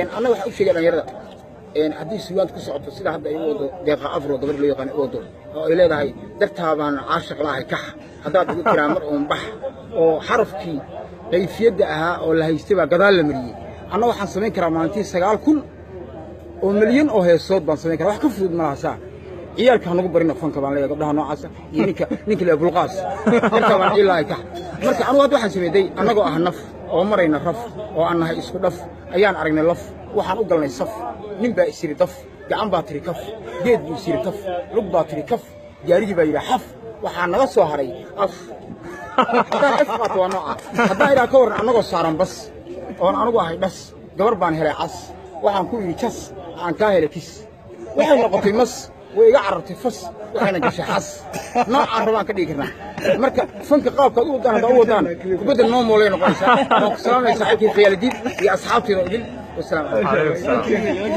Annaga waxaan u sheegay dhalinyarada, haddii sugaanta ku socoto sida hadda ay u wado Deeqa Afro, gabar loo yaqaan u wado, oo ay leedahay "Dartaa baan caashiq laahay, kax haddaad igu tiraa mar uun bax", oo xarafkii kayfiyadda ahaa oo la haystay baa gadaal la mariyey. Anna waxaan samayn karaa maalintii 9,000 oo milyan oo heesood baan samayn karaa. Wax ka fudud malaha. Saa ciyaalka ha nagu barina fanka baan leeyahay, gabdhaha noocaasa iyo ninka le Bulqaas, "Dartaa baan ciilaahay, kax". Marka anugu hadda waxaan sameeyey, annagoo ah naf oo marayna raf oo aan nahay isku dhaf, ayaan aragnay laf, waxaan u galnay saf. Nin baa isiri daf, gacan baa tiri kaf, geed buu isiri taf, lug baa tiri kaf, gaarigii baa yidhi xaf, waxaa naga soo haray af. Haddaan af qaato waa nooca. Haddaan idhaa ka warran, annagoo saaran bas oon anigu ahay dhas, gabar baan helay cas, waxaan ku idhi jas aan kaa helay kis, waxay noqotay mas, way iga carartay fas, waxayna gashay xas. Noocaan rabaan ka dhigi karnaa. Marka fanka qaabkaad u wadaan haddaa u wadaan kubadda noo moolay noqonaysaa. Waan ku salaamaya saaxiibkii Khiyaaladiid iyo asxaabteeda idil. Wasalaamu calaykum.